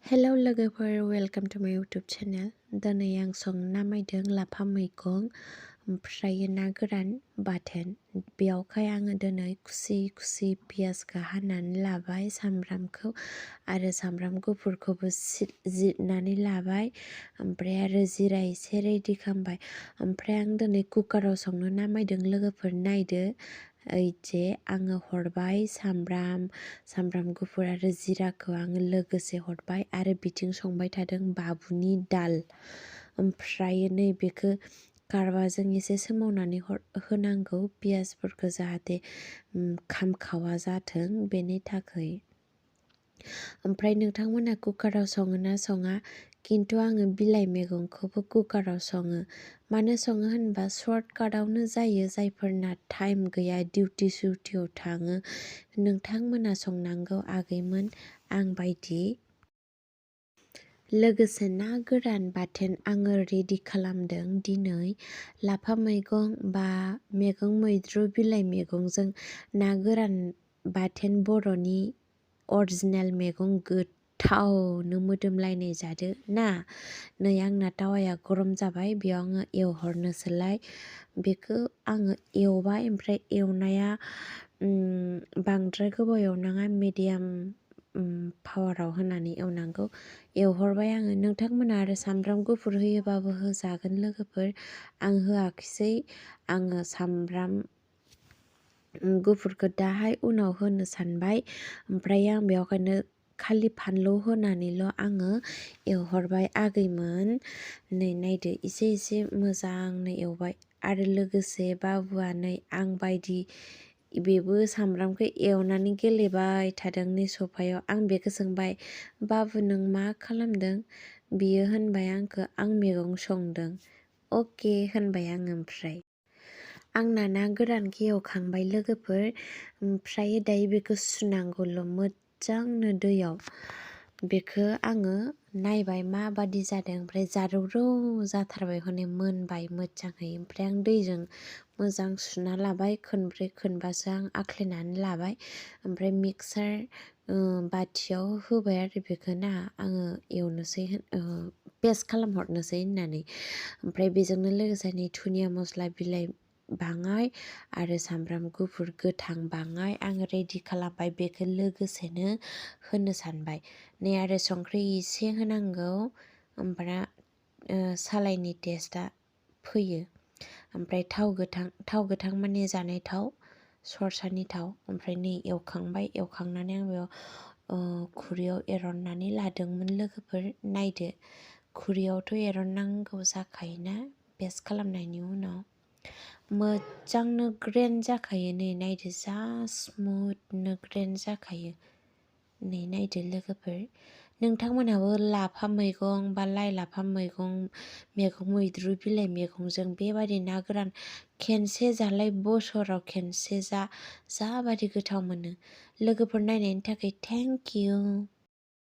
Hello लोगोफोर, welcome two माय YouTube channel. दिनै आं संनो नामायदों लाफा मैगं ओमफ्राय ना गोरान बाथोन। बेयावहाय आङो दिनै खुसि पियासखौ हानानै लाबाय, सामब्रामखौ आरो सामब्राम गुफुरखौबो जिरनानै लाबाय, ओमफ्राय आरो जिरा एसे रेडि खालामबाय। ओमफ्राय आं दिनै कुकाराव संनो नामायदों। लोगोफोर नायदो जे आङो हरबाय सामब्राम गुफुर आरो जिराखौ आङो लोगोसे हरबाय आरो बिथिं संबाय थादों बाबुनि दाल। ओमफ्राय नैबेखौ गारबाजों एसे सोमावनानै होनांगौ पियासफोरखौ, जाहाथे खामखावा जाथों बेनि थाखाय। ओमफ्राय नोंथांमोना कुकाराव सङो ना सङा? खिन्थु आङो बिलाइ मैगंखौबो कुकाराव सङो। मानो सङो होनबा सर्टकाटावनो जायो, जायफोरना टाइम गैया, डिउटि सिउटियाव थाङो। नोंथांमोना संनांगौ आगैमोन आं बायदि। लोगोसे ना गोरान बाथोन आङो रेडि खालामदों दिनै। लाफा मैगं बा मैगं मैद्रु बिलाइ मैगंजों ना गोरान बाथोन, बर'नि अरिजिनेल मैगं गोथावनो मोदोमलायनाय जादो ना। नै आंना तावाया गरम जाबाय, बेयाव आङो एवहरनोसैलाय। बेखौ आङो एवबाय, ओमफ्राय एवनाया बांद्राय गोबाव एवनाङा, मिडियाम पावाराव होनानै एवनांगौ। एवहरबाय आङो। नोंथांमोना आरो सामब्राम गुफुर होयोबाबो होजागोन लोगोफोर। आं होआखिसै, आङो सामब्राम गुफुरखौ दाहाय उनाव होनो सानबाय। ओमफ्राय आं बेयावखायनो खालि फानलु होनानैल' आङो एवहरबाय आगैमोन। नै नायदो एसे मोजांनो एवबाय आरो लोगोसे बाबुआ नै आं बायदि बेबो सामब्रामखौ एवनानै गेलेबाय थादों नै सफायाव। आं बेखौ सोंबाय, बाबु नों मा खालामदों? बियो होनबाय आंखौ, आं मैगं संदों। अके होनबाय आङो। ओमफ्राय आंना ना गोरानखौ एवखांबाय लोगोफोर। ओमफ्राय दायो बेखौ सुनांगौल' मोजांनो दैयाव। बेखौ आङो नायबाय माबादि जादों, ओमफ्राय जारौ जाथारबाय, हनै मोनबाय मोजाङै। ओमफ्राय आं दैजों मोजां सुना लाबाय, खनब्रै खनबासो आं आख्लायनानै लाबाय। ओमफ्राय मिक्सार बाथियाव होबाय आरो बेखौ ना आङो एवनोसै, पेस्ट खालामहरनोसै होननानै। ओमफ्राय बेजोंनो लोगोसे नै धुनिया मस्ला बिलाइ बाङाय आरो सामब्राम गुफुर गोथां बाङाय आङो रेडि खालामबाय। बेखौ लोगोसेनो होनो सानबाय। नै आरो संख्रि एसे होनांगौ, ओमफ्राय सालायनि टेस्टआ फैयो। ओमफ्राय थाव गोथां माने जानाय थाव, सरसानि थाव। ओमफ्राय नै एवखांबाय, एवखांनानै आं बेयाव खुरैयाव एरननानै लादोंमोन लोगोफोर। नायदो खुरैयावथ' एरननांगौ जाखायोना पेस्ट खालामनायनि उनाव। मोजांनो ग्रेन्ड जाखायो। नै नायदो जा स्मुथनो ग्रेन्ड जाखायो। नै नायदो लोगोफोर, नोंथांमोनहाबो लाफा मैगं बा लाइ लाफा मैगं मैद्रु बिलाइ मैगंजों बेबादि ना गोरान खेनसे जालाय, बोसोराव खेनसे जाबादि गोथाव मोनो। लोगोफोर नायनायनि थाखाय थेंक इउ।